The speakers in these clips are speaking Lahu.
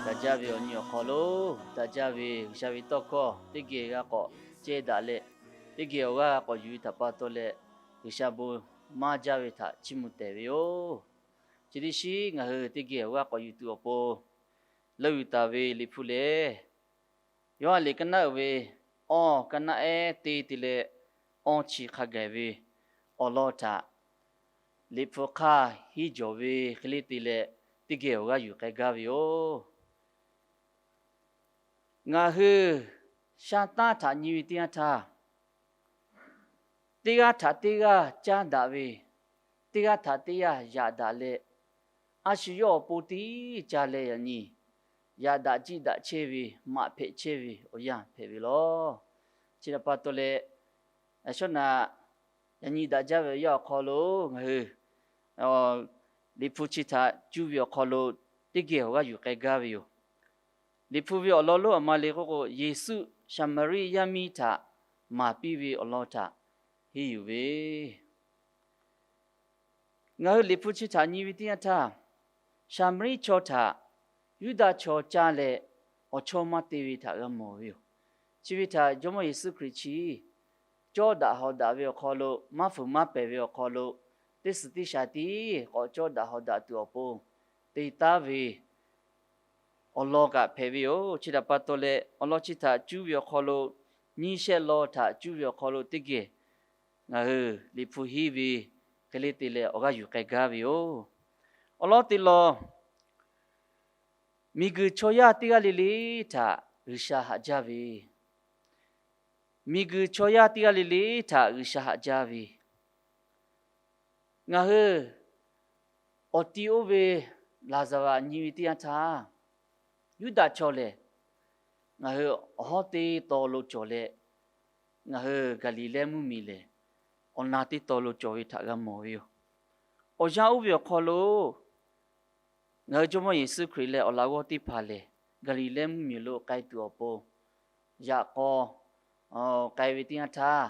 Daꞈ jaˇ ve awˬ nyi awˬ hk'aw lo, daꞈ jaˇ ve G'uiˬsha ve tawˇ hkawˇ teˇ geh g'a k'awꞈ ceh daꞈ leh, teˇ geh awˬ g'aˇ k'awꞈ yuˬ ve htaꞈ pa taw leh, G'uiˬsha bon maˇ jaˇ ve htaꞈ chiˇ mvuh tehˬ ve yoˬ. Chi teˇ shiˉ ngaˬ hui teˇ geh awˬ g'aˇ k'awꞈ yuˬ tuˬ awˬ pon, leuˆ yuˬ taˍ ve Liꞈ hpu lehˬ, Yoˇhanˬ liꞈ ka naˆ uiˍ ve awˇ, ka naˆ ehˉ teˇ te leh awˇ chi hk'a gaˬ ve awˬ lawn htaꞈ Liꞈ hpu hk'aˇ henˇ jawˬ ve hk'e le te leh, teˇ geh awˬ g'aˇ yuˬ k'ai gaˇ ve yoˬ. Ngaˬ hui sha taˉ htaꞈ nyi ve teˇ yanˇ htaˇ, teˇ g'aˇ htaꞈ teˇ g'aˇ caˇ daꞈ ve, teˇ g'aˇ htaꞈ teˇ g'aˇ yaꞈ daꞈ leh, a shu yawˇ awˬ pon tiˉ ca leh yaꞈ nyi yaꞈ daꞈ jiˆ daꞈ chehˇ ve, maꞈ hpehꞈ chehˇ ve awˬ yanˇ hpehꞈ ve yoˬ. Chi htaꞈ pa taw leh, shawˉ naꞈ yaꞈ nyi daꞈ jaˇ ve awˬ yanˇ awˬ hk'aw lo ngaˬ hui Liꞈ hpu chi htaꞈ cuˇ ve awˬ hk'aw lo teˇ geh awˬ g'aˇ yuˬ k'ai gaˇ ve yoˬ. Liꞈ hpu ve awˬ lawn lonˉ aˬ ma le k'oˆ k'o, Yeˍsuˆ Saˍmaˍriˆ yaˇ miˇ htaꞈ maˍ piˇ ve awˬ lawn htaꞈ henˇ yuˬ ve Ngaˬ hui Liꞈ hpu chi htaꞈ nyi ve teˇ yanˇ htaˇ, Saˍmaˍriˆ chaw htaꞈ Yuˇdaꞈ chaw caˇ leh awˬ chawˇ maˇ te ve htaꞈ g'a mawˬ ve yoˬ. Chi ve htaꞈ Jawˇmawˇ Yeˍsuˆ Hkriꞈ chi cawˇ daꞈ hawˍ daꞈ ve awˬ hk'aw lo, maˇ fuiˍ maˇ pehˍ ve awˬ hk'aw lo, teˇ suhˍ teˇ shaˍ tiˉ k'awꞈ cawˇ daꞈ hawˍ daꞈ tuˬ awˬ pon te taˉ ve awˬ lawn kaꞈ hpehꞈ ve yoˬ. Chi htaꞈ pa taw leh, awˬ lawn chi htaꞈ cuˇ ve awˬ hk'aw lo, nyiˇ shehˆ lawn htaꞈ cuˇ ve awˬ hk'aw lo teˇ geh ngaˬ hui Liꞈ hpu henˇ ve hk'e le te leh awˬ g'aˇ yuˬ k'ai gaˇ ve yoˬ. Awˬ lawn teˇ lawn, miˬguiˬ chaw yaˇ teˇ g'aˇ le le htaꞈ G'uiˬsha haꞈ jaˇ ve, miˬguiˬ chaw yaˇ teˇ g'aˇ le le htaꞈ G'uiˬsha haꞈ jaˇ ve, ngaˬ hui awˬ ti oˇ ve Laˍzaˍruꞈ nyi ve teˇ yanˇ htaˇ, Yuˇdaꞈ chaw lehˬ, ngaˬ hui awˬ hawˉ teˇ taw lo cawˬ leh, ngaˬ hui Gaˍliˍlehˇ mvuhˇmiˬ lehˬ, awˬ na teˇ taw lo cawˬ ve htaꞈ g'a mawˬ ve yoˬ. Awˬ yanˇ oˇ ve awˬ hk'aw lo ngaˬ hui Jawˇmawˇ Yeˍsuˆ Hkriꞈ leh awˬ laꞈ g'awˇ teˇ hpaˍ lehˬ, Gaˍliˍlehˇ mvuhˇmiˬ lo k'ai tuˬ awˬ pon, yaꞈ k'aw k'ai ve teˇ yanˇ htaˇ,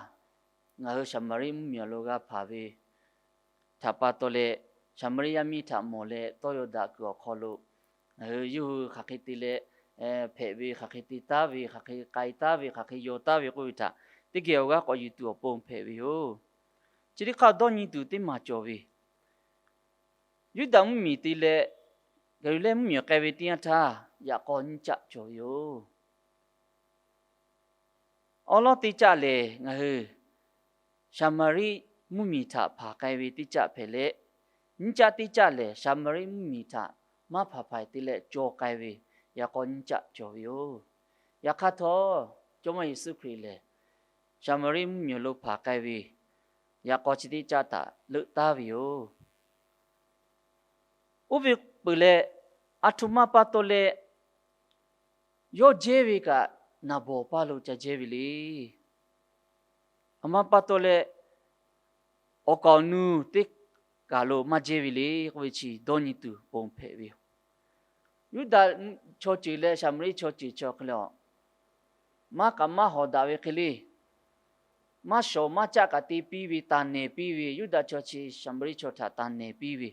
ngaˬ hui Saˍmaˍriˆ mvuhˇmiˬ awˬ lo g'a hpanˍ ve htaꞈ pa taw leh, Saˍmaˍriˆ yaˇ miˇ htaꞈ mawˬ leh tawˇ yaw daꞈ kuiˬ awˬ hk'aw lo, ngaˬ hui yawˇ hui hk'aˬ hk'e te leh hpehꞈ ve, hk'aˬ hk'e te taˉ ve, hk'aˬ hk'e k'ai taˉ ve, hk'aˬ hk'e yaw taˉ ve k'oˆ ve htaꞈ teˇ geh awˬ g'aˇ k'awꞈ yuˬ tuˬ awˬ pon hpehꞈ ve yoˬ. Chi teˇ hk'aˇ dawˇ nyi tuˬ teˇ maˬ cawˬ ve, Yuˇdaꞈ mvuhˇmiˬ te leh Gaˍliˍlehˇ mvuhˇmiˬ k'ai ve teˇ yanˇ htaˇ, yaꞈ k'aw nyiˇ caˆ cawˬ ve yoˬ. Awˉ lawˉ teˇ caˆ lehˬ, ngaˬ hui Saˍmaˍriˆ mvuhˇmiˬ htaꞈ hpanˍ k'ai ve teˇ caˆ hpehꞈ leh, nyiˇ caˆ teˇ caˆ lehˬ, Saˍmaˍriˆ mvuhˇmiˬ htaꞈ maˇ hpanˍ hpanˍ te leh caw k'ai ve, yaꞈ k'aw nyiˇ caˆ cawˬ ve yoˬ. Yaꞈ hk'aˇ htawˇ, Jawˇmawˇ Yeˍsuˆ Hkriꞈ lehˬ, Saˍmaˍriˆ mvuhˇmiˬ lo hpanˍ k'ai ve yaꞈ k'aw chi teˇ caˆ htaꞈ leuˆ taˉ ve yoˬ. Oˇ ve peuˬ leh, aˬ htoꞈ ma pa taw leh yawˇ jehˇ ve kaꞈ naˍ bawˬ paˇ lo ca jehˇ ve le. Aˬ ma pa taw leh, awˬ kaˍ awˬ nu teˇ kaˬ lo maˇ jehˇ ve le k'oˆ ve chi dawˇ nyi tuˬ ponˬ hpehꞈ ve yoˬ. Yuˇdaꞈ chaw ceuˬ leh Saˍmaˍriˆ chaw ceuˬ chi awˬ hk'e le, maˇ k'aꞈ maˇ hawˍ daꞈ ve hk'e le, maˇ shawˍ maˇ caˆ kaꞈ te piˇ ve, taˍ nehˬ piˇ ve, Yuˇdaꞈ chaw chi Saˍmaˍriˆ chaw htaꞈ taˍ nehˬ piˇ ve,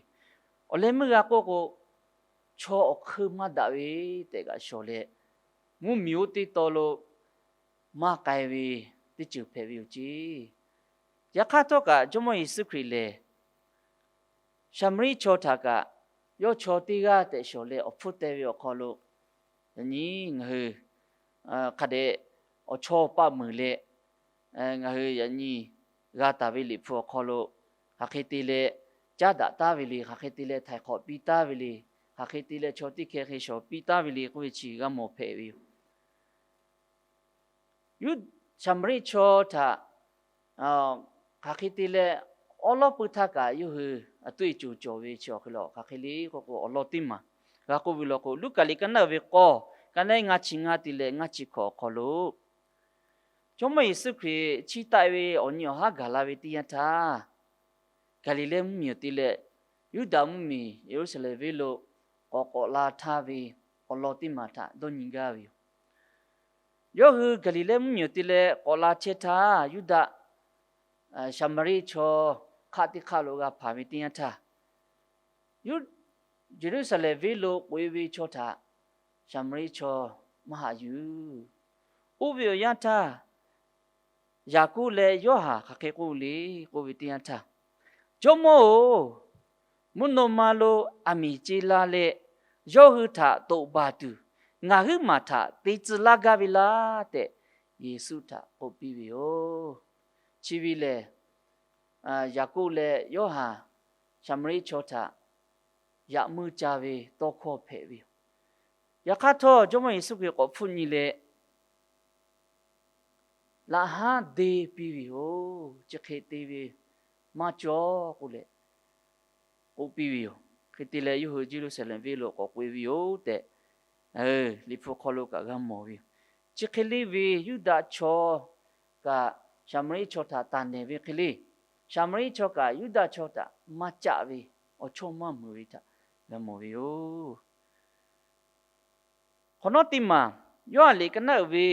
awˬ leh meuˇ g'a k'oˆ k'o, chaw awˬ hk'eun maˇ daꞈ ve tehꞈ kaꞈ shawˍ leh, mvuhˇmiˬ oˇ teˇ taw lo maˇ k'ai ve teˇ ceuˬ hpehꞈ ve yoˬ ceˇ. Yaꞈ hk'aˇ htawˇ kaꞈ, Jawˇmawˇ Yeˍsuˆ Hkriꞈ lehˬ, Saˍmaˍriˆ chaw htaꞈ kaꞈ yawˇ chaw teˇ g'aˇ tehꞈ shawˍ leh awˬ hpfuhˇ teh ve awˬ hk'aw lo, yaꞈ nyi ngaˬ hui hk'a dehꞈ awˬ chawˇ paˆ meunˍ leh, ngaˬ hui yaꞈ nyi g'a taˍ ve Liꞈ hpu awˬ hk'aw lo, hk'aˬ hk'e te leh caˉ daꞈ taˉ ve le, hk'aˬ hk'e te leh htaiˍ hk'awꞈ piˇ taˉ ve le, hk'aˬ hk'e te leh chaw teˇ hkeh hk'e shawˍ piˇ taˉ ve le k'oˆ ve chi g'a mawˬ hpehꞈ ve yoˬ. Yuˇ, Saˍmaˍriˆ chaw htaꞈ hk'aˬ hk'e te leh awˉ lawˉ pui htaˇ kaꞈ yawˇ hui a tuˆ e coˬ cawˬ ve chi awˬ hk'e le, hk'aˬ hk'e le k'oˆ k'o, awˬ lawn teˇ maˬ g'a k'oˆ ve law k'o, Luˉkaꞈ liꞈ ka naˆ ve k'awˇ, ka naˆ ngaˇ chi ngaˇ te leh ngaˇ chi hkawꞈ awˬ hk'aw lo, Jawˇmawˇ Yeˍsuˆ Hkriꞈ chiˇ taˆ ve awˬ nyi awˬ haˉ gaˬ la ve teˇ yanˇ htaˇ, Gaˍliˍlehˇ mvuhˇmiˬ awˬ te leh Yuˇdaꞈ mvuhˇmiˬ Yeˍruˆsaˍlehnˍ venˇ lo k'awꞈ k'awꞈ la htaˇ ve awˬ lawn teˇ maˬ htaꞈ dawˇ nyi gaˇ ve yoˬ. Yawˇ hui Gaˍliˍlehˇ mvuhˇmiˬ awˬ te leh k'awꞈ la chehˇ htaˇ, Yuˇdaꞈ, Saˍmaˍriˆ chaw hk'aˆ teˇ hk'aˆ lo g'a hpanˍ ve teˇ yanˇ htaˇ, Yeˍruˆsaˍlehnˍ venˇ lo k'oꞈ-e ve chaw htaꞈ Saˍmaˍriˆ chaw maˇ haꞈ yuˬ. Oˇ ve awˬ yanˇ htaˇ, Yaˍkoˆ leh Yoˇhanˬ hk'aˬ hk'e k'oˆ le k'oˆ ve teˇ yanˇ htaˇ, Jawˇmawˇ-oˬ, mvuhˇ naw ma lo aˬ miˍ ce la leh yawˇ hui htaꞈ toꞈ baˬ tuˬ, ngaˬ huiˉ maˬ htaꞈ te tcuh laˇ gaˇ ve laˇ tehꞈ, Yeˍsuˆ htaꞈ k'oˆ piˇ ve yoˬ. Chi ve lehˬ, Yaˍkoˆ leh Yoˇhanˬ Saˍmaˍriˆ chaw htaꞈ yaꞈ meuˇ ca ve tawˇ hkawˇ hpehꞈ ve yoˬ. Yaꞈ hk'aˇ htawˇ, Jawˇmawˇ Yeˍsuˆ Hkriꞈ k'awꞈ hpfuhˆ nyi leh, laꞈ haˉ de piˇ ve yoˬ. Chi hk'e te ve maˇ cawˬ k'oˆ leh k'oˆ piˇ ve yoˬ. Hk'e te leh, yawˇ hui Yeˍruˆsaˍlehnˍ venˇ lo k'awꞈ k'oꞈ-e ve yoˬ tehꞈ, Liꞈ hpu hk'aw lo kaꞈ g'a mawˬ ve yoˬ. Chi hk'e le ve Yuˇdaꞈ chaw kaꞈ Saˍmaˍriˆ chaw htaꞈ taˍ nehˬ ve hk'e le, Saˍmaˍriˆ chaw kaꞈ Yuˇdaꞈ chaw htaꞈ maˇ caˆ ve, awˬ chawˇ maˇ meuˍ ve htaꞈ g'a mawˬ ve yoˬ. Hk'awꞈ nawˉ teˇ maˬ, Yoˇhanˬ liꞈ ka naˆ uiˍ ve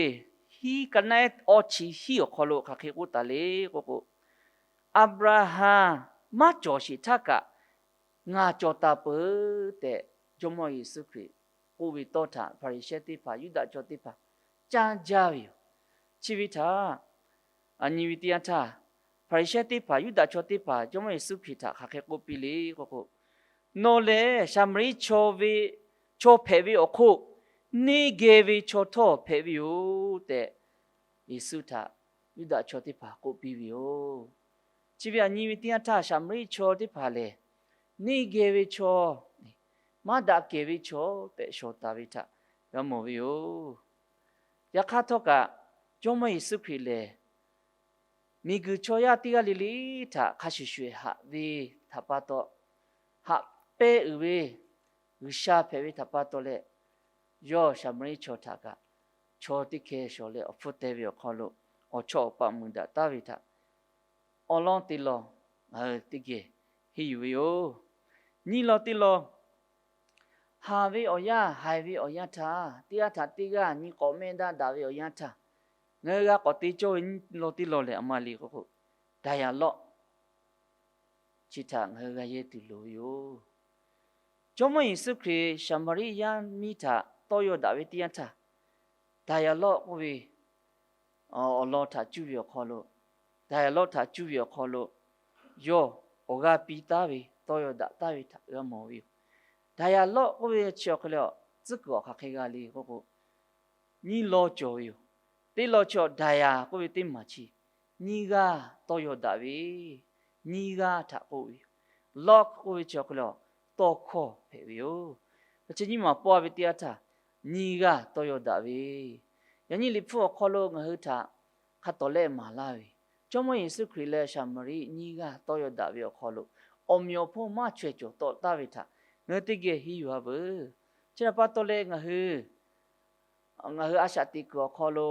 hiˉ, ka naˆ awˇ chi hiˉ awˬ hk'aw lo hk'aˬ hk'e k'oˆ taˍ le k'oˆ k'o, Aˍbraˍhanˍ maˇ cawˬ sheˍ htaˇ kaꞈ ngaˬ cawˬ taˍ peuˬ tehꞈ, Jawˇmawˇ Yeˍsuˆ Hkriꞈ k'oˆ ve tawˇ htaꞈ Hpaˍriˍsehˇ teˇ hpaˍ, Yuˇdaꞈ chaw teˇ hpaˍ caˇ jaˇ ve yoˬ. Chi ve htaꞈ nyi ve teˇ yanˇ htaˇ, Hpaˍriˍsehˇ teˇ hpaˍ, Yuˇdaꞈ chaw teˇ hpaˍ Jawˇmawˇ Yeˍsuˆ Hkriꞈ htaꞈ hk'aˬ hk'e k'oˆ piˇ le k'oˆ k'o, Nawˬ lehˬ Saˍmaˍriˆ chaw ve, chaw hpehꞈ ve awˬ hk'oˆ neˇ geh ve chaw htawˇ hpehꞈ ve yoˬ tehꞈ, Yeˍsuˆ htaꞈ Yuˇdaꞈ chaw teˇ hpaˍ k'oˆ piˇ ve yoˬ. Chi ve aˬ nyi ve teˇ yanˇ htaˇ, Saˍmaˍriˆ chaw teˇ hpaˍ lehˬ, neˇ geh ve chaw, maˇ daꞈ kehˬ ve chaw tehꞈ shawˍ taˍ ve htaꞈ g'a mawˬ ve yoˬ. Yaꞈ hk'aˇ htawˇ kaꞈ, Jawˇmawˇ Yeˍsuˆ Hkriꞈ lehˬ, miˬguiˬ chaw yaˇ teˇ g'aˇ le le htaꞈ hk'a shuˍ shuˍ haꞈ ve htaꞈ pa taw, haꞈ pehnˇ uiˍ ve G'uiˬsha hpehꞈ ve htaꞈ pa taw leh, yawˇ Saˍmaˍriˆ chaw htaꞈ kaꞈ chaw teˇ hkeh shawˍ leh awˬ hpfuhˇ teh ve awˬ hk'aw lo awˬ chawˇ awˬ paˆ mui daꞈ taˍ ve htaꞈ awˬ lawn teˇ lawn ngaˬ hui teˇ geh henˇ yuˬ ve yoˬ. Nyiˇ lawn teˇ lawn, haˍ ve awˬ yanˇ, haiˬ ve awˬ yanˇ htaˇ, teˇ g'aˇ htaꞈ teˇ g'aˇ nyi k'awꞈ mehˆ daꞈ daꞈ ve awˬ yanˇ htaˇ, ngaˬ hui g'a k'awꞈ te cawˇ ve nyiˇ lawn teˇ lawn lehˬ, aˬ ma le k'oˆ k'o, daˍyaˍlawˆ chi htaꞈ ngaˬ hui g'a yehˇ tuˬ loˍ ve yoˬ. Jawˇmawˇ Yeˍsuˆ Hkriꞈ Saˍmaˍriˆ yaˇ miˇ htaꞈ tawˇ yaw daꞈ ve teˇ yanˇ htaˇ, daˍyaˍlawˆ k'oˆ ve awˬ lawn htaꞈ cuˇ ve awˬ hk'aw lo, daˍyaˍlawˆ htaꞈ cuˇ ve awˬ hk'aw lo yawˇ awˬ g'aˇ piˇ taˉ ve, tawˇ yaw daꞈ taˉ ve htaꞈ g'a mawˬ ve yoˬ. Daˍyaˍlawˆ k'oˆ ve chi awˬ hk'e leh, tcuhˉ kuiˬ awˬ hk'aˬ hk'e g'a le k'oˆ k'o, nyiˇ lawn cawˬ ve yoˬ. Teˇ lawn chi daˍyaˍ k'oˆ ve teˇ maˬ chi nyiˇ g'aˇ tawˇ yaw daꞈ ve, nyiˇ g'aˇ htaꞈ k'oˆ ve yoˬ. Lawˇ k'oˆ ve chi awˬ hk'e leh, tawˇ hkawˇ hpehꞈ ve yoˬ. Chi nyiˇ maˬ paw ve teˇ yanˇ htaˇ, nyiˇ g'aˇ tawˇ yaw daꞈ ve, yaꞈ nyi Liꞈ hpu awˬ hk'aw lo ngaˬ hui htaꞈ hk'a tawˍ lehˆ maˍ laˇ ve, Jawˇmawˇ Yeˍsuˆ Hkriꞈ leh Saˍmaˍriˆ nyiˇ g'aˇ tawˇ yaw daꞈ ve awˬ hk'aw lo, awˬ meꞈ awˬ hponˇ maˇ chaweh cawˬ tawˆ taˍ ve htaꞈ ngaˬ hui teˇ geh henˇ yuˬ-a veuˬ. Chi htaꞈ pa taw leh ngaˬ hui, ngaˬ hui a shaꞈ teꞈ kuiˬ awˬ hk'aw lo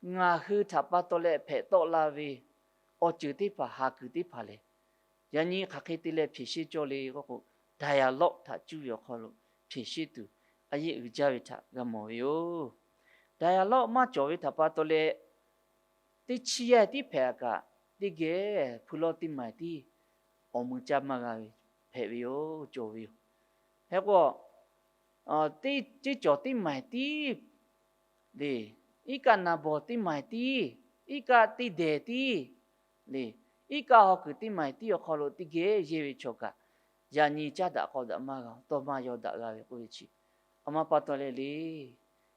ngaˬ hui htaꞈ pa taw leh hpehꞈ tawˆ la ve awˬ ceuˬ teˇ hpaˍ, haˍ kuiˬ teˇ hpaˍ lehˬ, yaꞈ nyi hk'aˬ hk'e te leh hpeꞈ sheˉ cawˇ le k'oˆ k'o, daˍyaˍlawˆ htaꞈ cuˇ ve awˬ hk'aw lo hpeꞈ sheˉ tuˬ a yehˉ uiˍ jaˇ ve htaꞈ g'a mawˬ ve yoˬ. Daˍyaˍlawˆ maˇ cawˬ ve htaꞈ pa taw leh, teˇ chiˇ yaˇ tiˉ hpehꞈ kaꞈ, teˇ geh hpu lawˇ teˇ maiˬ tiˉ awˬ mui caˇ maˇ g'a ve hpehꞈ ve yoˬ, cawˬ ve yoˬ. Hk'e k'o, teˇ ceuˬ cawˬ teˇ maiˬ tiˉ le, iˉ kaˆ naˍ bawˬ teˇ maiˬ tiˉ, iˉ kaˆ teˇ dehˬ tiˉ le, iˉ kaˆ haw kuiˬ teˇ maiˬ tiˉ awˬ hk'aw lo teˇ geh yehˇ ve chaw kaꞈ, yaꞈ nyi caˇ daꞈ k'aw daꞈ maˇ g'a, tawˇ maˇ yaw daꞈ g'a ve k'oˆ ve chi, aˬ ma pa taw leh le,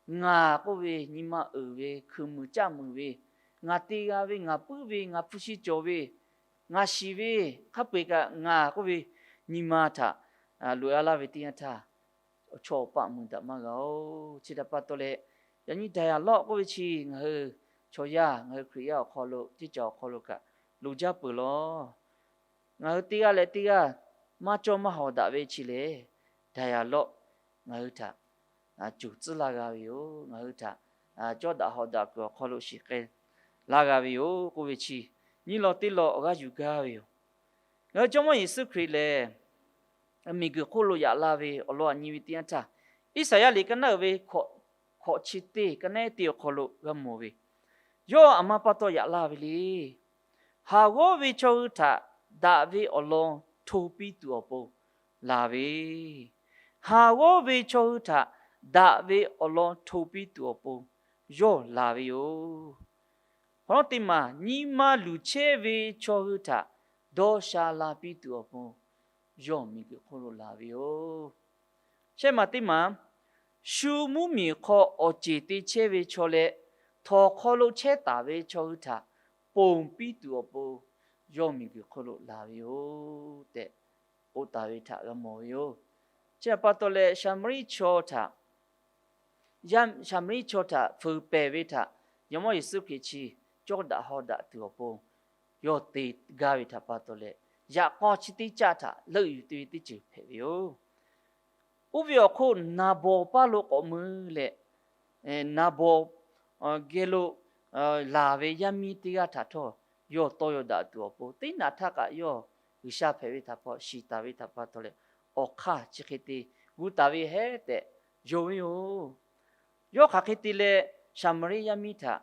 ngaˬ k'oˆ ve nyi ma uiˍ ve, hkui muiˬ caˇ muiˬ ve, ngaˬ te g'a ve, ngaˬ puiˉ ve, ngaˬ hpu shi cawˬ ve, ngaˬ shiˍ ve, hk'a peu-eˬ kaꞈ ngaˬ k'oˆ ve nyi ma htaꞈ loꞈ-a laˇ ve teˇ yanˇ htaˇ, awˬ chawˇ awˬ paˆ mui daꞈ maˇ g'a-oˬ. Chi htaꞈ pa taw leh, yaꞈ nyi daˍyaˍlawˆ k'oˆ ve chi ngaˬ hui chaw yaˇ, ngaˬ hui Hkriꞈ yaˇ awˬ hk'aw lo, teˇ caˬ awˬ hk'aw lo kaꞈ loˍ jaˇ peuˬ lawˬ. Ngaˬ hui teˇ g'aˇ leh teˇ g'aˇ maˇ cawˇ maˇ hawˍ daꞈ ve chi lehˬ, daˍyaˍlawˆ ngaˬ hui htaꞈ cuˬ tcuhˉ laˇ g'a ve yoˬ. Ngaˬ hui htaꞈ cawˇ daꞈ hawˍ daꞈ kuiˬ awˬ hk'aw lo shiˍ k'ai laˇ g'a ve yoˬ k'oˆ ve chi, nyiˇ lawn teˇ lawn awˬ g'aˇ yuˬ gaˇ ve yoˬ. Ngaˬ hui Jawˇmawˇ Yeˍsuˆ Hkriꞈ lehˬ, miˬguiˬ hk'oˆ lo yaꞈ la ve awˬ lawn aꞈ nyi ve teˇ yanˇ htaˇ, Iˉsaˍyaˆ liꞈ ka naˆ uiˍ ve hkawꞈ chi teˇ, ka naˆ ehˉ teˇ awˬ hk'aw lo g'a mawˬ ve, yawˇ aˬ ma pa taw yaꞈ la ve le. Haˍ g'awˇ ve chaw hui htaꞈ daꞈ ve awˬ lawn hto piˇ tuˬ awˬ pon laˬ ve, haˍ g'awˇ ve chaw hui htaꞈ daꞈ ve awˬ lawn hto piˇ tuˬ awˬ pon yawˇ laˬ ve yoˬ. Hk'awꞈ nawˉ teˇ maˬ nyi ma luˬ chehˇ ve chaw hui htaꞈ dawˇ sha la piˇ tuˬ awˬ pon yawˇ miˬguiˬ hk'oˆ lo laˬ ve yoˬ. Shehˆ maˬ teˇ maˬ, shu mvuhˇmiˬ hk'aw awˬ ceˬ te chehˇ ve chaw leh, htawnˍ hk'aw lo chehˇ taˍ ve chaw hui htaꞈ ponˬ piˇ tuˬ awˬ pon yawˇ miˬguiˬ hk'oˆ lo laˬ ve yoˬ tehꞈ k'oˆ taˍ ve htaꞈ g'a mawˬ ve yoˬ. Chi htaꞈ pa taw leh, Saˍmaˍriˆ chaw htaꞈ, Saˍmaˍriˆ chaw htaꞈ fuiˍ pehˬ ve htaꞈ Jawˇmawˇ Yeˍsuˆ Hkriꞈ chi cawˇ daꞈ haw daꞈ tuˬ awˬ pon yawˇ te gaˇ ve htaꞈ pa taw leh, yaꞈ k'aw chi teˇ caˆ htaꞈ leuˆ yuˬ te ve teˇ ceuˬ hpehꞈ ve yoˬ. Oˇ ve awˬ hk'oˆ Naˍbawˍ paˇ lo k'awꞈ mui leh, Naˍbawˍ geh lo laˬ ve yaˇ miˇ teˇ g'aˇ htaꞈ htawˇ yawˇ tawˇ yaw daꞈ tuˬ awˬ pon, teˇ naꞈ htaˇ kaꞈ yawˇ G'uiˬsha hpehꞈ ve htaꞈ hpawˇ shiˍ taˍ ve htaꞈ pa taw leh, awˬ hk'aˇ chi hk'e te gu taˍ ve hehˉ tehꞈ yonˍ ve yoˬ. Yawˇ hk'aˬ hk'e te leh Saˍmaˍriˆ yaˇ miˇ htaꞈ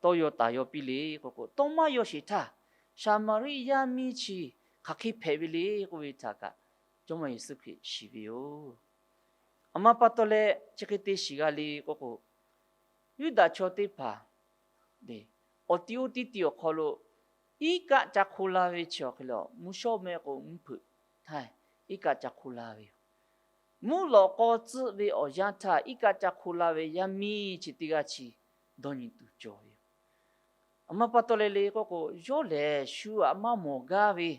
tawˇ yaw taˍ yaw piˇ le k'oˆ k'o, tawˇ maˇ yaw sheˍ htaˇ, Saˍmaˍriˆ yaˇ miˇ chi hk'aˬ hk'e hpehꞈ ve le k'oˆ ve htaꞈ kaꞈ Jawˇmawˇ Yeˍsuˆ Hkriꞈ shiˍ ve yoˬ. Aˬ ma pa taw leh chi hk'e te shiˍ g'a le k'oˆ k'o, Yuˇdaꞈ chaw teˇ hpaˍ awˬ ti oˇ tiˇ ti awˬ hk'aw lo iˉ kaˆ ca hk'o la ve chi awˬ hk'e le, mvuhˇ shawˉ mehˆ k'o mvuhˇ hpeuꞈ htaˇ iˉ kaˆ ca hk'o la ve yoˬ. Mvuhˇ lawꞈ k'aw tcuhˆ ve awˬ yanˇ htaˇ iˉ kaˆ ca hk'o la ve yaˇ miˇ chi teˇ g'aˇ chi dawˇ nyi tuˬ cawˬ ve yoˬ. Aˬ ma pa taw leh le k'oˆ k'o, yawˇ lehˬ shu aꞈ maˇ mawˬ gaˇ ve,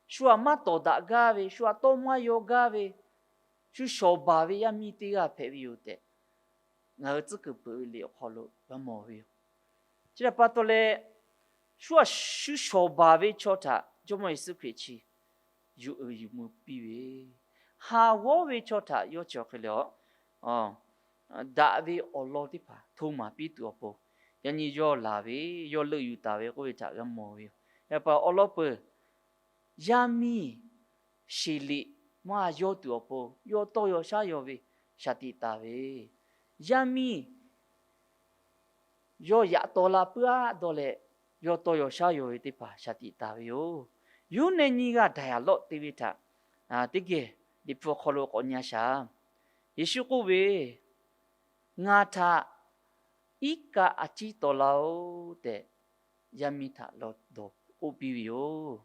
shu aꞈ maˇ tawˍ daꞈ gaˇ ve, shu aꞈ tawˇ maˇ yaw gaˇ ve, shu shawˍ baˬ ve yaˇ miˇ teˇ g'aˇ hpehꞈ ve yoˬ tehꞈ, ngaˬ hui tcuhˉ kuiˬ peuˬ ve liꞈ awˬ hk'aw lo g'a mawˬ ve yoˬ. Chi htaꞈ pa taw leh, shu aꞈ shu shawˍ baˬ ve chaw htaꞈ Jawˇmawˇ Yeˍsuˆ Hkriꞈ chi yuˬ uiˍ yuˬ mvuh piˇ ve, haˍ g'awˇ ve chaw htaꞈ yawˇ chi awˬ hk'e le a daꞈ ve awˬ lawn teˇ hpaˍ hto maˍ piˇ tuˬ awˬ pon, yaꞈ nyi yawˇ laˬ ve, yawˇ leuˆ yuˬ taˍ ve k'oˆ ve htaꞈ g'a mawˬ ve yoˬ. Yaꞈ pa awˬ lawn peuˬ, yaˇ miˇ sheˍ liꞈ maˇ yawˇ tuˬ awˬ pon yawˇ tawˇ yaw shaˉ yaw ve shaˍ tiꞈ taˍ ve, yaˇ miˇ yawˇ yaꞈ taw la puiˉ aˉ dawˇ leh, yawˇ tawˇ yaw shaˉ yaw ve teˇ hpaˍ shaˍ tiꞈ taˍ ve yoˬ. Yuˇ neh nyi g'aˇ daiˍ aꞈ lawˆ te ve htaꞈ teˇ geh Liꞈ hpu awˬ hk'aw lo k'awꞈ nyi a shaˍ. Yeˍsuˆ k'oˆ ve, Ngaˬ htaꞈ iˉ kaˆ a ciˉ taw laˇ-oˆ tehꞈ, yaˇ miˇ htaꞈ lawˬ dawˬ k'oˆ piˇ ve yoˬ.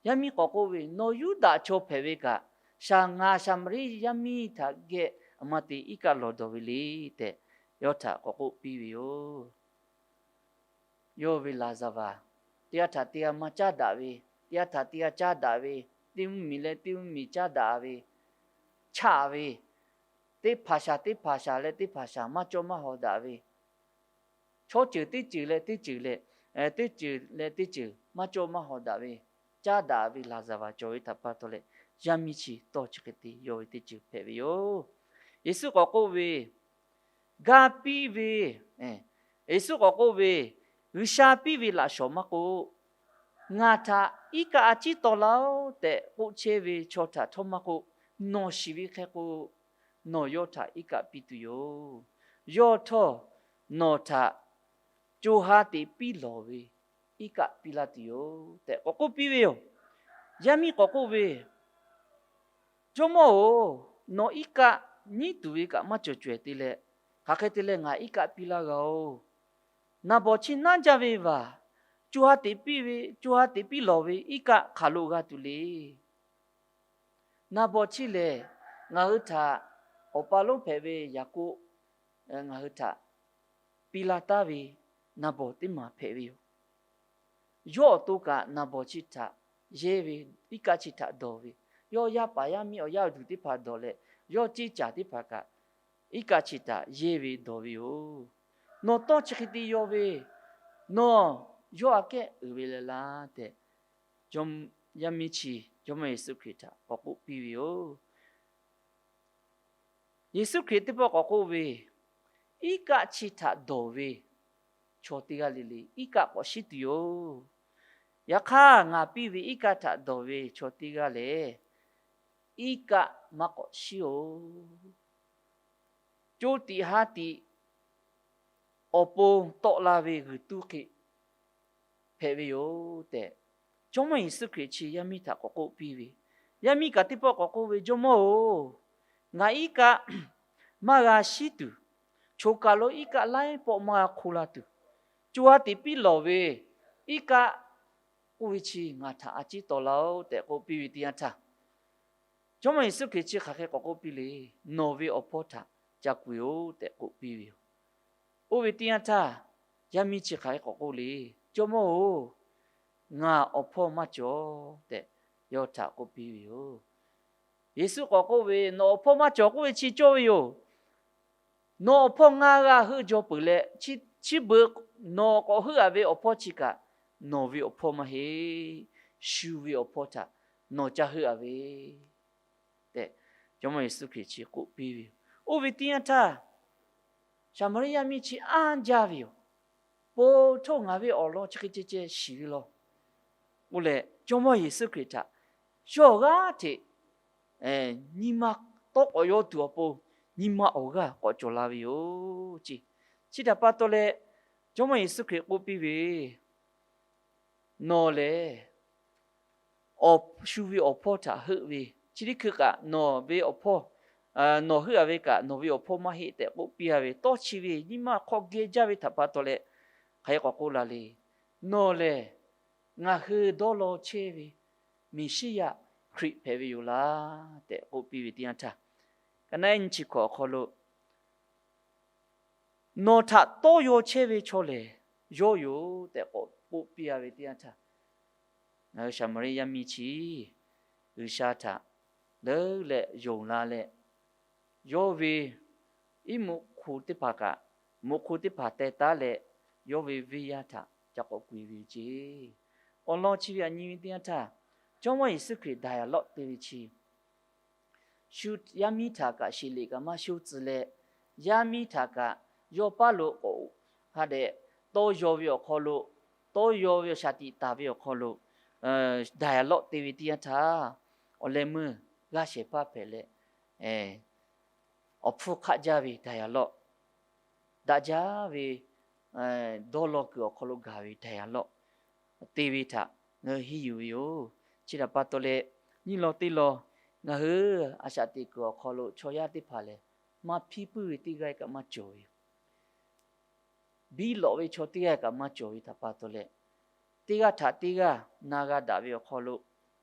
Yaˇ miˇ k'awꞈ k'oˆ ve, Nawˬ Yuˇdaꞈ chaw hpehꞈ ve kaꞈ, shaˍ ngaˬ Saˍmaˍriˆ yaˇ miˇ htaꞈ geh aˬ ma te iˉ kaˆ lawˬ dawˬ ve le tehꞈ, yawˇ htaꞈ k'awꞈ k'oˆ piˇ ve yoˬ. Yawˇ ve laˍzaˍvaˍ teˇ g'aˇ htaꞈ teˇ g'aˇ maˇ caˉ daꞈ ve, teˇ g'aˇ htaꞈ teˇ g'aˇ caˉ daꞈ ve, teˇ mvuhˇmiˬ leh teˇ mvuhˇmiˬ caˉ daꞈ ve, chaꞈ ve, teˇ hpaˍ shaˍ teˇ hpaˍ shaˍ leh teˇ hpaˍ shaˍ maˇ cawˇ maˇ hawˍ daꞈ ve, chaw ceuˬ teˇ ceuˬ leh teˇ ceuˬ leh, teˇ ceuˬ leh teˇ ceuˬ maˇ cawˇ maˇ hawˍ daꞈ ve, caˉ daꞈ ve laˍzaˍvaˍ cawˬ ve htaꞈ pa taw leh, yaˇ miˇ chi tawˇ chi hk'e te yaw ve teˇ ceuˬ hpehꞈ ve yoˬ. Yeˍsuˆ k'awꞈ k'oˆ ve, Ga piˇ ve, Yeˍsuˆ k'awꞈ k'oˆ ve, G'uiˬsha piˇ ve laꞈ shawˍ maˇ k'oˆ, Ngaˬ htaꞈ iˉ kaˆ a ciˉ taw laˇ-oˆ tehꞈ k'oˆ chehˇ ve chaw htaꞈ htawˇ maˇ k'oˆ, nawˬ shiˍ ve hk'e k'o, nawˬ yawˇ htaꞈ iˉ kaˆ piˇ tuˬ yoˬ. Yawˇ htawˇ nawˬ htaꞈ co ha teꞈ piˇ lawˬ ve iˉ kaˆ piˇ laˇ tuˬ yoˬ tehꞈ k'awꞈ k'oˆ piˇ ve yoˬ. Yaˇ miˇ k'awꞈ k'oˆ ve, Jawˇmawˇ-oˬ, nawˬ iˉ kaˆ nyiˉ tuˬ ve kaꞈ maˇ cawˬ cawehˬ te leh, hk'aˬ hk'e te leh ngaˬ iˉ kaˆ piˇ laˇ g'a-oˬ? Naˍ bawˍ chi naˉ jaˇ ve vaˬ, co ha teꞈ piˇ ve, co ha teꞈ piˇ lawˬ ve iˉ kaˆ hk'aˬ lo g'a tuˬ le. Naˍ bawˍ chi lehˬ, ngaˬ hui htaꞈ awˬ pa lonˉ hpehꞈ ve Yaˍkoˆ ngaˬ hui htaꞈ piˇ laˇ taˉ ve naˍ bawˍ teˇ maˬ hpehꞈ ve yoˬ. Yawˇ awˬ to kaꞈ naˍ bawˍ chi htaꞈ yehˇ ve, iˉ kaˆ chi htaꞈ dawˬ ve, yawˇ yaˇ paˍ yaˇ miˇ awˬ yaˇ awˬ duˬ teˇ hpaˍ dawˬ leh, yawˇ ceˇ caˍ teˇ hpaˍ kaꞈ iˉ kaˆ chi htaꞈ yehˇ ve dawˬ ve yoˬ. Nawˬ tawˇ chi hk'e te yaw ve, nawˬ yawˇ aꞈ kehˉ uiˍ ve leh laˇ tehꞈ, yaˇ miˇ chi Jawˇmawˇ Yeˍsuˆ Hkriꞈ htaꞈ k'awꞈ k'oˆ piˇ ve yoˬ. Yeˍsuˆ Hkriꞈ teˇ pawˆ k'awꞈ k'oˆ ve, Iˉ kaˆ chi htaꞈ dawˬ ve chaw teˇ g'aˇ le le iˉ kaˆ k'awꞈ shiˉ tuˬ yoˬ. Yaꞈ hk'aˇ, ngaˬ piˇ ve iˉ kaˆ htaꞈ dawˬ ve chaw teˇ g'aˇ lehˬ, iˉ kaˆ maˇ k'awꞈ shiˉ-oˬ. Co tiꞈ ha tiꞈ awˬ pon tawˆ la ve g'uiˬ tuˇ hk'e hpehꞈ ve yoˬ tehꞈ, Jawˇmawˇ Yeˍsuˆ Hkriꞈ chi yaˇ miˇ htaꞈ k'awꞈ k'oˆ piˇ ve. Yaˇ miˇ kaꞈ teˇ pawˆ k'awꞈ k'oˆ ve, Jawˇmawˇ-oˬ, ngaˬ iˉ kaˆ maˇ g'a shiˉ tuˬ, choˬ kaˬ lo iˉ kaˆ laiˉ pawˆ maˇ g'a hk'oˆ laˇ tuˬ, co ha tiꞈ piˇ lawˬ ve iˉ kaˆ k'oˆ ve chi ngaˬ htaꞈ a ciˉ tawˍ laˇ-oˆ tehꞈ k'oˆ piˇ ve teˇ yanˇ htaˇ, Jawˇmawˇ Yeˍsuˆ Hkriꞈ chi hk'aˬ hk'e k'awꞈ k'oˆ piˇ le. Nawˬ ve awˬ hpawˇ htaꞈ ca k'oꞈ-e-oˬ tehꞈ k'oˆ piˇ ve yoˬ. Oˇ ve teˇ yanˇ htaˇ, yaˇ miˇ chi hk'aˬ hk'e k'awꞈ k'oˆ le. Jawˇmawˇ-oˬ, ngaˬ awˬ hpawˇ maˇ cawˬ tehꞈ yawˇ htaꞈ k'oˆ piˇ ve yoˬ. Yeˍsuˆ k'awꞈ k'oˆ ve, Nawˬ awˬ hpawˇ maˇ cawˬ k'oˆ ve chi cawˇ ve yoˬ. Nawˬ awˬ hpawˇ ngaˇ g'aˇ heuˆ jaw peuˬ leh, chi beuꞈ nawˬ k'awꞈ heuˆ-a ve awˬ hpawˇ chi kaꞈ, nawˬ ve awˬ hpawˇ maˇ heˆ. Shu ve awˬ hpawˇ htaꞈ nawˬ ca heuˆ-a ve tehꞈ, Jawˇmawˇ Yeˍsuˆ Hkriꞈ chi k'oˆ piˇ ve yoˬ. Oˇ ve teˇ yanˇ htaˇ, Saˍmaˍriˆ yaˇ miˇ chi anˇ jaˇ ve yoˬ. Po htawˇ ngaˬ ve awˬ lawn chi hk'e ceh ceh shiˍ ve law k'oˆ leh, Jawˇmawˇ Yeˍsuˆ Hkriꞈ htaꞈ yawˇ g'aˇ hteꞈ nyi ma tawˇ k'awꞈ yaw tuˬ awˬ pon, nyi ma awˬ g'aˇ k'awꞈ cawˬ la ve yoˬ ce. Chi htaꞈ pa taw leh, Jawˇmawˇ Yeˍsuˆ Hkriꞈ k'oˆ piˇ ve, Nawˬ lehˬ shu ve awˬ hpawˇ htaꞈ heuˆ ve, chi teˇ hkui kaꞈ nawˬ ve awˬ hpawˇ, nawˬ heuˆ-a ve kaꞈ nawˬ ve awˬ hpawˇ maˇ heˆ tehꞈ k'oˆ piˇ-a ve, tawˇ chi ve nyi ma hk'aw geh jaˇ ve htaꞈ pa taw leh, hk'aˬ hk'e k'awꞈ k'oˆ la le. Nawˬ lehˬ ngaˬ hui dawˇ law chehˇ ve Meˍsiˉyaꞈ Hkriꞈ hpehꞈ ve yoˬ laˇ tehꞈ k'oˆ piˇ ve teˇ yanˇ htaˇ, ka naˉ nyi chi hkawꞈ awˬ hk'aw lo, Nawˬ htaꞈ tawˇ yaw chehˇ ve chaw lehˬ yawˇ yoˬ tehꞈ k'awꞈ k'oˆ piˇ-a ve teˇ yanˇ htaˇ, ngaˬ hui Saˍmaˍriˆ yaˇ miˇ chi G'uiˬsha htaꞈ leuˉ leh yonˍ la leh, yawˇ ve iˉ muꞈ hk'u teˇ hpaˍ kaꞈ, muꞈ hk'u teˇ hpaˍ teh taˉ leh, yawˇ ve venˇ yaˇ htaꞈ ca k'awꞈ k'oꞈ-e ve yoˬ ce. Awˬ lawn chi ve aꞈ nyi ve teˇ yanˇ htaˇ, Jawˇmawˇ Yeˍsuˆ Hkriꞈ dialogue te ve chi shu yaˇ miˇ htaꞈ kaꞈ sheˍ liꞈ kaꞈ maˇ shonˇ tcuh leh, yaˇ miˇ htaꞈ kaꞈ yawˇ paˇ lo k'awꞈ hk'a dehꞈ tawˇ yaw ve awˬ hk'aw lo, tawˇ yaw ve awˬ shaˍ tiꞈ taˍ ve awˬ hk'aw lo dialogue te ve teˇ yanˇ htaˇ, awˬ leh meuˇ g'aˇ shehˍ hpaˇ hpehꞈ leh, awˬ hpfuhˇ hk'aˆ jaˇ ve dialogue, daꞈ jaˇ ve dawˇ law kuiˬ awˬ hk'aw lo gaˬ ve dialogue te ve htaꞈ ngaˬ hui henˇ yuˬ ve yoˬ. Chi htaꞈ pa taw leh, nyiˇ law teˇ law ngaˬ hui a shaꞈ teꞈ kuiˬ awˬ hk'aw lo chaw yaˇ teˇ hpaˍ lehˬ, maˇ hpiˇ puiˉ ve teˇ g'aˇ kaꞈ maˇ cawˬ ve yoˬ. Biˇ lawꞈ ve chaw teˇ g'aˇ kaꞈ maˇ cawˬ ve htaꞈ pa taw leh, teˇ g'aˇ htaꞈ teˇ g'aˇ na g'a daꞈ ve awˬ hk'aw lo,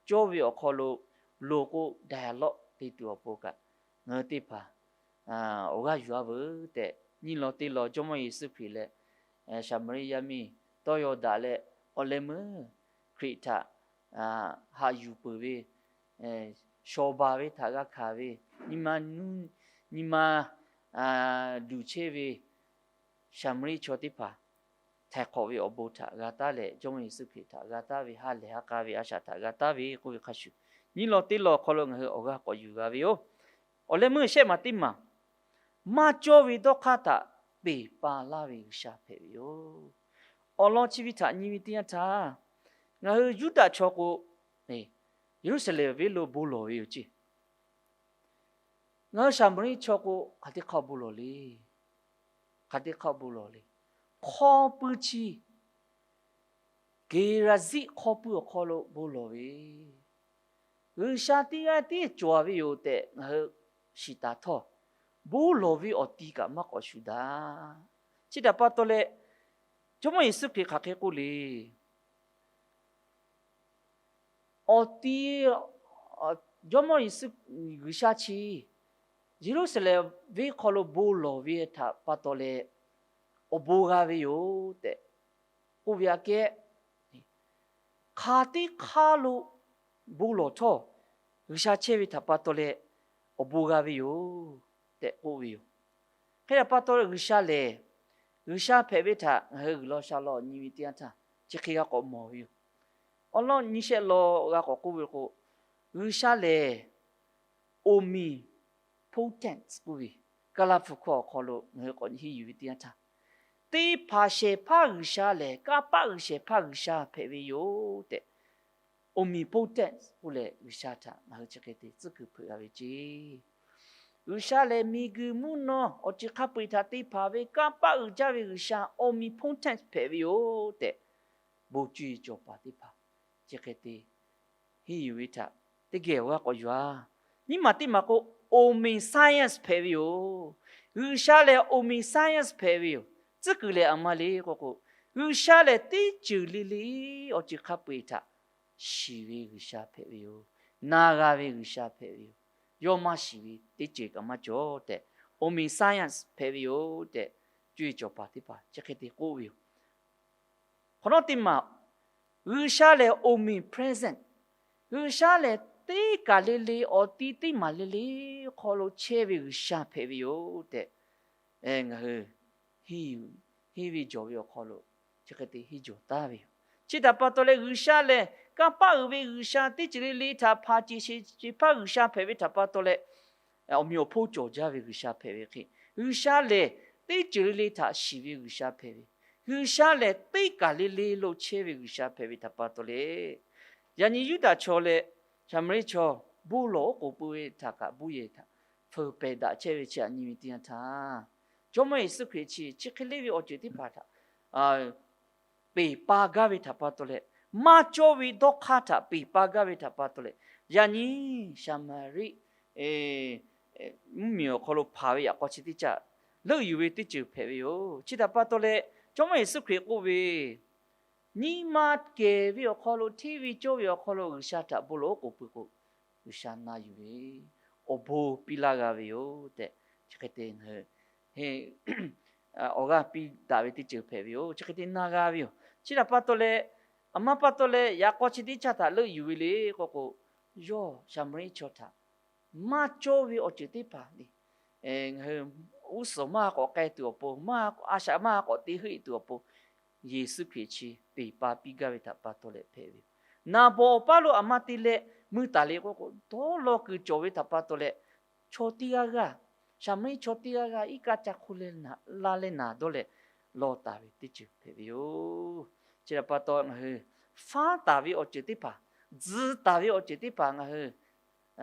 cawˇ ve awˬ hk'aw lo loˍ k'o, dialogue te tuˬ awˬ pon kaꞈ ngaˬ hui teˇ hpaˍ awˬ g'aˇ yuˬ-a veuˬ tehꞈ, nyiˇ law teˇ law Jawˇmawˇ Yeˍsuˆ Hkriꞈ leh Saˍmaˍriˆ yaˇ miˇ tawˇ yaw daꞈ leh, awˬ leh meuˇ Hkriꞈ htaꞈ haꞈ yuˬ peuˬ ve, shawˍ baˬ ve htaꞈ g'a hkanˍ ve, nyi ma nuˇ, nyi ma luˬ chehˇ ve Saˍmaˍriˆ chaw teˇ hpaˍ htaiˍ hk'awꞈ ve awˬ bon htaꞈ g'a taˉ leh, Jawˇmawˇ Yeˍsuˆ Hkriꞈ htaꞈ g'a taˉ ve, ha lehˬ ha k'a ve a shaꞈ htaꞈ g'a taˉ ve k'oˆ ve hk'a shuˍ, nyiˇ law teˇ law awˬ hk'aw lo ngaˬ hui awˬ g'aˇ k'awꞈ yuˬ g'a ve yoˬ. Awˬ leh meuˇ shehˆ maˬ teˇ maˬ, maˇ cawˇ ve dawˇ hk'aˇ htaꞈ peˬ pa laˇ ve G'uiˬsha hpehꞈ ve yoˬ. Awˬ lawn chi ve htaꞈ nyi ve teˇ yanˇ htaˇ, ngaˬ hui Yuˇdaꞈ chaw k'o, Yeˍruˆsaˍlehnˍ venˇ lo bon lawˬ ve yoˬ ce. Ngaˬ hui Saˍmaˍriˆ chaw k'o, hk'aˬ teˇ hk'aˇ bon lawˬ le. Hk'aˬ teˇ hk'aˇ bon lawˬ le. Hk'aw pui chi, Geˍraˍziˆ hk'aw pui awˬ hk'aw lo bon lawˬ ve, G'uiˬsha teˇ g'aˇ tiˉ cawˬ ve yoˬ tehꞈ ngaˬ hui shiˍ taˍ htawˇ, bon lawˬ ve awˬ ti kaꞈ maˇ k'awꞈ shuˍ daꞈ. Chi htaꞈ pa taw leh, Jawˇmawˇ Yeˍsuˆ Hkriꞈ hk'aˬ hk'e k'oˆ le. Awˬ ti, Jawˇmawˇ Yeˍsuˆ, G'uiˬsha chi Yeˍruˆsaˍlehnˍ venˇ hk'aw lo bon lawˬ ve htaꞈ pa taw leh, awˬ bon g'a ve yoˬ tehꞈ k'oˆ ve aꞈ kehˉ, hk'aˬ teˇ hk'aˇ lo bon lawˬ htawˇ, G'uiˬsha chehˇ ve htaꞈ pa taw leh awˬ bon g'a ve yoˬ tehꞈ k'oˆ ve yoˬ. Hk'e htaꞈ pa taw leh G'uiˬsha lehˬ, G'uiˬsha hpehꞈ ve htaꞈ ngaˬ hui g'uiˬ law sha law nyi ve teˇ yanˇ htaˇ, chi hk'e g'a k'awꞈ mawˬ ve yoˬ. Awˬ lawn nyi shehˆ law g'a k'awꞈ k'oˆ ve k'o, G'uiˬsha lehˬ omnipotent k'oˆ ve, Kaˍlaˍhpu hkawˇ awˬ hk'aw lo ngaˬ hui k'awꞈ henˇ yuˬ ve teˇ yanˇ htaˇ, teˇ hpaˍ shehˍ hpaˇ G'uiˬsha lehˬ, kanˇ paˆ G'uiˬ shehˍ hpaˇ G'uiˬsha hpehꞈ ve yoˬ tehꞈ, omnipotent k'oˆ leh G'uiˬsha htaꞈ ngaˬ hui chi hk'e te tcuhˉ kuiˬ hpeuꞈ g'a ve ce. G'uiˬsha lehˬ miˬguiˬ mvuhˇ naw awˬ ceuˬ hk'a peu-eˬ htaꞈ te hpanˍ ve kanˇ paˆ uiˍ jaˇ ve G'uiˬsha omnipotent hpehꞈ ve yoˬ tehꞈ, bon cuˇ yiˍ cawˬ paˍ teˇ hpaˍ chi hk'e te henˇ yuˬ ve htaꞈ teˇ geh awˬ g'aˇ k'awꞈ yuˬ-a. Nyiˇ maˬ teˇ maˬ k'o, omniscience hpehꞈ ve yoˬ. G'uiˬsha lehˬ omniscience hpehꞈ ve yoˬ. Tcuhˉ kuiˬ lehˬ aˬ ma le k'oˆ k'o, G'uiˬsha lehˬ teˇ ceuˬ le le awˬ ceuˬ hk'a peu-eˬ htaꞈ shiˍ ve G'uiˬsha hpehꞈ ve yoˬ. Na g'a ve G'uiˬsha hpehꞈ ve yoˬ. Yawˇ maˇ shiˍ ve teˇ ceuˬ kaꞈ maˇ cawˬ tehꞈ, omniscience hpehꞈ ve yoˬ tehꞈ, cuˇ yiˍ cawˬ paˍ teˇ hpaˍ chi hk'e te k'oˆ ve yoˬ. Hk'awꞈ nawˉ teˇ maˬ, G'uiˬsha lehˬ omnipresent, G'uiˬsha lehˬ teˇ kaˬ le le awˬ ti teˇ maˬ le le hk'aw lo chehˇ ve G'uiˬsha hpehꞈ ve yoˬ tehꞈ, ngaˬ hui henˇ ve jawˬ ve awˬ hk'aw lo chi hk'e te henˇ jawˬ taˍ ve yoˬ. Chi htaꞈ pa taw leh G'uiˬsha lehˬ kanˇ paˆ uiˍ ve G'uiˬsha, teˇ ceuˬ le le htaꞈ hpanˍ ceˬ sheˍ ceˬ hpaˇ G'uiˬsha hpehꞈ ve htaꞈ pa taw leh, awˬ meꞈ awˬ hponˇ cawˬ jaˇ ve G'uiˬsha hpehꞈ ve hk'e, G'uiˬsha lehˬ teˇ ceuˬ le le htaꞈ shiˍ ve G'uiˬsha hpehꞈ ve, G'uiˬsha lehˬ teˇ kaˬ le le lo chehˇ ve G'uiˬsha hpehꞈ ve htaꞈ pa taw leh, yaꞈ nyi Yuˇdaꞈ chaw leh Saˍmaˍriˆ chaw bon lawˬ oˉ k'oˍ pui ve htaꞈ kaꞈ bon yehˬ htaꞈ fuiˍ pehˬ daꞈ chehˇ ve chi aꞈ nyi ve teˇ yanˇ htaˇ, Jawˇmawˇ Yeˍsuˆ Hkriꞈ chi chi hk'e le ve awˬ ceuˬ teˇ hpaˍ htaꞈ peˬ pa gaˇ ve htaꞈ pa taw leh, maˇ cawˇ ve dawˇ hk'aˇ htaꞈ peˬ pa gaˇ ve htaꞈ pa taw leh, yaꞈ nyi Saˍmaˍriˆ mvuhˇmiˬ awˬ hk'aw lo hpanˍ ve yaꞈ k'aw chi teˇ caˆ leuˆ yuˬ ve teˇ ceuˬ hpehꞈ ve yoˬ. Chi htaꞈ pa taw leh, Jawˇmawˇ Yeˍsuˆ Hkriꞈ k'oˆ ve, nyi ma kehˬ ve awˬ hk'aw lo hteˇ ve cawˇ ve awˬ hk'aw lo G'uiˬsha htaꞈ bon lawˬ oˉ k'oˍ pui k'o, G'uiˬsha na yuˬ ve awˬ bon piˇ laˇ g'a ve yoˬ tehꞈ, chi hk'e te ngaˬ hui awˬ g'aˇ piˇ daꞈ ve teˇ ceuˬ hpehꞈ ve yoˬ. Chi hk'e te na g'a ve yoˬ. Chi htaꞈ pa taw leh, aˬ ma pa taw leh yaꞈ k'aw chi teˇ caˆ htaꞈ leuˆ yuˬ ve le k'oˆ k'o, yawˇ Saˍmaˍriˆ chaw htaꞈ maˇ cawˇ ve awˬ ceuˬ teˇ hpaˍ le, ngaˬ hui g'uˇ suhˍ maˇ k'awꞈ k'ai tuˬ awˬ pon, a shaꞈ maˇ k'awꞈ te heuˆ e tuˬ awˬ pon, Yeˍsuˆ Hkriꞈ chi peˬ pa piˇ gaˇ ve htaꞈ pa taw leh hpehꞈ ve yoˬ. Naˍ bawˍ awˬ paˇ lo aˬ ma te leh mui taˍ le k'oˆ k'o, dawˇ law kuiˬ cawˬ ve htaꞈ pa taw leh, chaw teˇ g'aˇ g'aˇ, Saˍmaˍriˆ chaw teˇ g'aˇ g'aˇ iˉ kaˆ ca hk'oˆ leh la leh naˍ dawˇ leh law taˍ ve teˇ ceuˬ hpehꞈ ve yoˬ. Chi htaꞈ pa taw ngaˬ hui faˉ taˍ ve awˬ ceuˬ teˇ hpaˍ, tzuhꞈ taˍ ve awˬ ceuˬ teˇ hpaˍ ngaˬ hui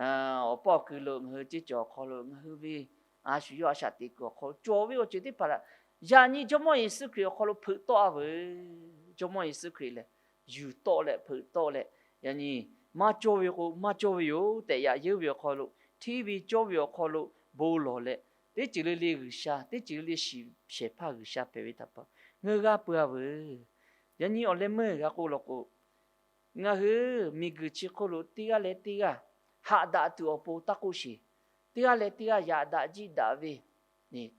awˬ paw awˬ kui lo ngaˬ hui ceˇ cawˬ awˬ hk'aw lo ngaˬ hui ve a shu yawˇ a shaꞈ teꞈ kuiˬ awˬ hk'aw lo cawˬ ve awˬ ceuˬ teˇ hpaˍ htaꞈ yaꞈ nyi Jawˇmawˇ Yeˍsuˆ Hkriꞈ awˬ hk'aw lo hpeuꞈ tawˆ a veuˬ. Jawˇmawˇ Yeˍsuˆ Hkriꞈ lehˬ yuˬ tawˆ leh hpeuꞈ tawˆ leh, yaꞈ nyi maˇ cawˇ ve k'o maˇ cawˇ ve yoˬ tehꞈ yaꞈ yeuˇ ve awˬ hk'aw lo, hteˇ ve cawˇ ve awˬ hk'aw lo bon lawˬ leh, teˇ ceuˬ le le G'uiˬsha, teˇ ceuˬ le le shiˍ shehˍ hpaˇ G'uiˬsha hpehꞈ ve htaꞈ pa ngaˬ hui g'a peu a veuˬ. Yaꞈ nyi awˬ leh meuˇ g'a k'oˆ law k'o, ngaˬ hui miˬguiˬ chi hk'oˆ lo teˇ g'aˇ leh teˇ g'aˇ haꞈ daꞈ tuˬ awˬ pon taˇ k'oˆ sheˍ, teˇ g'aˇ leh teˇ g'aˇ yaꞈ daꞈ jiˆ daꞈ ve,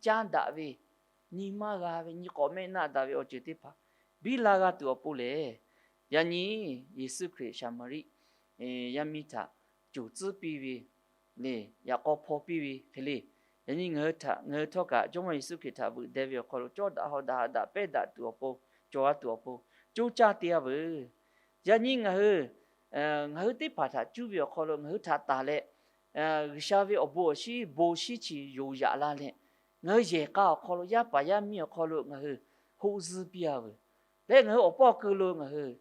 caˇ daꞈ ve, nyi maˇ g'a ve, nyi k'awꞈ mehˆ naˆ daꞈ ve awˬ ceuˬ teˇ hpaˍ biˇ la g'a tuˬ awˬ pon lehˬ, yaꞈ nyi Yeˍsuˆ Hkriꞈ Saˍmaˍriˆ yaˇ miˇ htaꞈ coˬ tcuhˉ piˇ ve le, yaꞈ k'aw hpaw piˇ ve hk'e le. Yaꞈ nyi ngaˬ hui htaꞈ, ngaˬ hui htawˇ kaꞈ Jawˇmawˇ Yeˍsuˆ Hkriꞈ htaꞈ veuꞈ deh ve awˬ hk'aw lo cawˇ daꞈ haw daꞈ haꞈ daꞈ pehˇ daꞈ tuˬ awˬ pon, cawˬ a tuˬ awˬ pon, coˇ caˇ te a veuˬ. Yaꞈ nyi ngaˬ hui, ngaˬ hui teˇ hpaˍ htaꞈ cuˇ ve awˬ hk'aw lo ngaˬ hui htaꞈ taˍ leh, G'uiˬsha ve awˬ bon awˬ shinˉ bon shinˉ chi yoˬ yaꞈ la leh, ngaˬ hui yehˬ k'a awˬ hk'aw lo, yaˇ paˍ yaˇ miˇ awˬ hk'aw lo ngaˬ hui hoˆ zuhˇ piˇ a veuˬ. Leh ngaˬ hui awˬ paw awˬ kui lo ngaˬ hui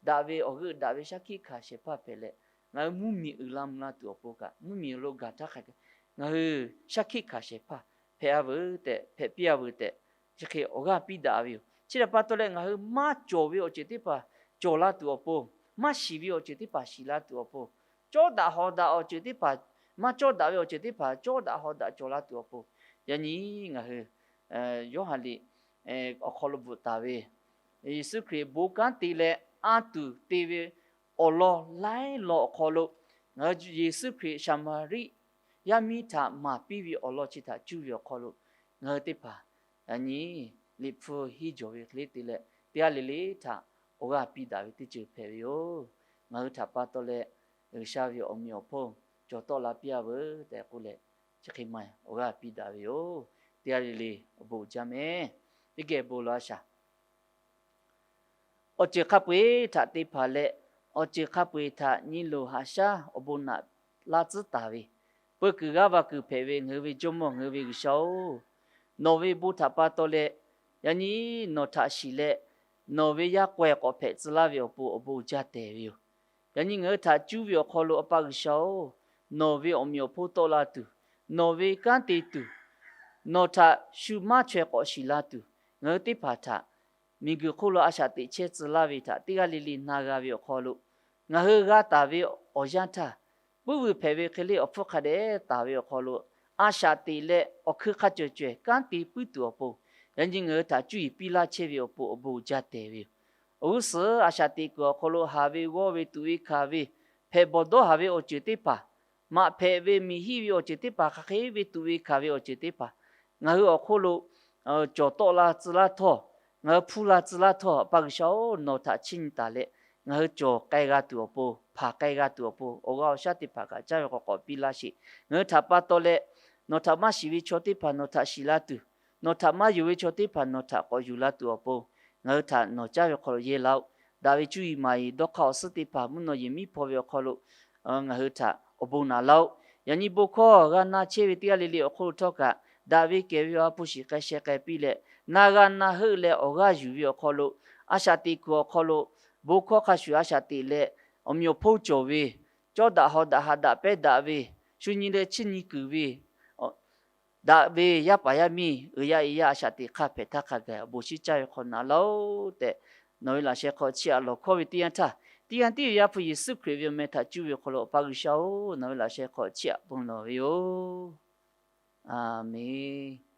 daꞈ ve awˬ g'euˆ daꞈ ve shaˉ hkiˆ hkanˍ shehˍ hpaˇ hpehꞈ leh, ngaˬ hui mvuhˇmiˬ uiˍ la mvuh la tuˬ awˬ pon kaꞈ, mvuhˇmiˬ awˬ lo gaˬ htaˇ hk'a gaˬ ngaˬ hui shaˉ hkiˆ hkanˍ shehˍ hpaˇ hpehꞈ a veuˬ tehꞈ, hpehꞈ piˇ a veuˬ tehꞈ, chi hk'e awˬ g'aˇ piˇ daꞈ ve yoˬ. Chi htaꞈ pa taw leh ngaˬ hui maˇ cawˬ ve awˬ ceuˬ teˇ hpaˍ cawˬ la tuˬ awˬ pon, maˇ shiˍ ve awˬ ceuˬ teˇ hpaˍ shiˍ la tuˬ awˬ pon, cawˇ daꞈ haw daꞈ awˬ ceuˬ teˇ hpaˍ, maˇ cawˇ daꞈ ve awˬ ceuˬ teˇ hpaˍ cawˇ daꞈ haw daꞈ cawˬ la tuˬ awˬ pon, yaꞈ nyi ngaˬ hui Yoˇhanˬ liꞈ awˬ hk'aw lo bvuhꞈ taˍ ve, Yeˍsuˆ Hkriꞈ bon kanˉ te leh a tuˬ te ve awˬ lawn laiˉ lawn awˬ hk'aw lo, ngaˬ hui Yeˍsuˆ Hkriꞈ Saˍmaˍriˆ yaˇ miˇ htaꞈ maˍ piˇ ve awˬ lawn chi htaꞈ cuˇ ve awˬ hk'aw lo, ngaˬ hui teˇ hpaˍ yaꞈ nyi Liꞈ hpu henˇ jawˬ ve hk'e le te leh, teˇ g'aˇ le le htaꞈ awˬ g'aˇ piˇ daꞈ ve teˇ ceuˬ hpehꞈ ve yoˬ. Ngaˬ hui htaꞈ pa taw leh G'uiˬsha ve awˬ meꞈ awˬ hponˇ cawˬ tawˆ la piˇ a veuˬ tehꞈ k'oˆ leh, chi hk'e maˇ awˬ g'aˇ piˇ daꞈ ve yoˬ. Teˇ g'aˇ le le awˬ bon uiˍ jaˇ mehˍ. Teˇ geh bon lawˬ a shaˍ. Awˬ ceuˬ hk'a peu-eˬ htaꞈ te hpanˍ leh, awˬ ceuˬ hk'a peu-eˬ htaꞈ nyi loˬ haꞈ shaˉ awˬ bon naꞈ laˇ tcuhˉ taˍ ve, peu kuiˬ g'aˇ va kuiˬ hpehꞈ ve ngaˬ hui ve Jawˇmawˇ, ngaˬ hui ve G'uiˬsha-oˬ, nawˬ ve bon htaꞈ pa taw leh, yaꞈ nyi nawˬ htaꞈ shiˍ leh, nawˬ ve yaˇ k'awehˇ k'awꞈ hpehꞈ tcuh laˇ ve awˬ pon awˬ bon uiˍ jaˇ tehˬ ve yoˬ. Yaꞈ nyi ngaˬ hui htaꞈ cuˇ ve awˬ hk'aw lo, A pa G'uiˬsha-oˬ, nawˬ ve awˬ meꞈ awˬ hponˇ tawˆ la tuˬ, nawˬ ve kanˉ te tuˬ, nawˬ htaꞈ shu maˇ chaweh k'awꞈ shiˍ la tuˬ, ngaˬ hui teˇ hpaˍ htaꞈ miˬguiˬ hk'oˆ lo a shaꞈ teꞈ chehˇ tcuh laˇ ve htaꞈ teˇ g'aˇ le le na g'a ve awˬ hk'aw lo, ngaˬ hui g'a taˍ ve awˬ yanˇ htaˇ, puiˉ vuiˬ hpehꞈ ve hk'e le awˬ hpfuhˇ hk'a dehꞈ taˍ ve awˬ hk'aw lo, a shaꞈ teꞈ leh awˬ hkui hk'a cawˬ cawehˬ kanˉ te puiˉ tuˬ awˬ pon, yaꞈ nyi ngaˬ hui htaꞈ cuˇ yiˍ piˇ laˇ chehˇ ve awˬ pon awˬ bon jaˇ tehˬ ve yoˬ. Awˬ g'uˇ suhˍ a shaꞈ teꞈ kuiˬ awˬ hk'aw lo haˍ ve g'awˇ ve tuꞈ ve hkanˍ ve, hpehꞈ bawˬ dawˇ haˍ ve awˬ ceuˬ teˇ hpaˍ, maꞈ hpehꞈ ve miˬ hiˆ ve awˬ ceuˬ teˇ hpaˍ, hk'aˬ hk'e ve tuꞈ ve hkanˍ ve awˬ ceuˬ teˇ hpaˍ, ngaˬ hui awˬ hk'oˆ lo cawˬ tawˆ la tcuh laˇ htawˇ, ngaˬ hui hpuˇ la tcuh laˇ htawˇ, Awˬ pa G'uiˬsha-oˬ, nawˬ htaꞈ chiˇ nyi taˍ leh ngaˬ hui cawˬ k'ai g'a tuˬ awˬ pon, hpanˍ k'ai g'a tuˬ awˬ pon, awˬ g'aˇ awˬ shaˉ teˇ hpaˍ kaꞈ caˇ ve k'awꞈ k'awꞈ piˇ laˇ sheˍ. Ngaˬ hui htaꞈ pa taw leh, nawˬ htaꞈ maˇ shiˍ ve chaw teˇ hpaˍ nawˬ htaꞈ shiˍ la tuˬ, nawˬ htaꞈ maˇ yonˍ ve chaw teˇ hpaˍ nawˬ htaꞈ k'awꞈ yonˍ la tuˬ awˬ pon, ngaˬ hui htaꞈ nawˬ caˇ ve hk'aw lo yehˇ laˇ-oˆ. Daꞈ ve cuˇ yiˍ maˍ yiˍ dawˇ hk'aˇ awˬ suhˉ teˇ hpaˍ mvuhˇ naw yehˬ miˉ hpaw ve awˬ hk'aw lo ngaˬ hui htaꞈ awˬ bon naꞈ laˇ-oˆ. Yaꞈ nyi bon hkawˇ g'a na chehˇ ve teˇ g'aˇ le le awˬ hk'oˆ lo htawˇ kaꞈ, daꞈ ve kehˬ ve awˬ ha hpu shiˍ k'ai sheh k'ai piˇ leh, na g'a na heuˆ leh awˬ g'aˇ yuˬ ve awˬ hk'aw lo, a shaꞈ teꞈ kuiˬ awˬ hk'aw lo, bon hkawˇ hk'a shuˍ a shaꞈ teꞈ leh, awˬ meꞈ awˬ hponˇ cawˬ ve, cawˇ daꞈ haw daꞈ haꞈ daꞈ pehˇ daꞈ ve, shu nyi leh chiˇ nyi kuiˬ ve, daꞈ ve yaˇ paˍ yaˇ miˇ uiˍ yaˇ e yaˇ a shaꞈ teꞈ hk'aˇ hpehꞈ htaˇ hk'a gaˬ awˬ bon shiˉ caˇ ve hk'aw naꞈ laˇ-oˆ tehꞈ, nawˬ ve laꞈ sheh hk'aw chiˇ aꞈ lawˬ hkawˇ ve teˇ yanˇ htaˇ, teˇ yanˇ tiˉ ve Yaˇ hpu Yeˍsuˆ Hkriꞈ ve awˬ meh htaꞈ cuˇ ve awˬ hk'aw lo Awˬ pa G'uiˬsha-oˬ, nawˬ ve laꞈ sheh hk'aw chiˇ aꞈ bon lawˬ ve yoˬ. A menˬ.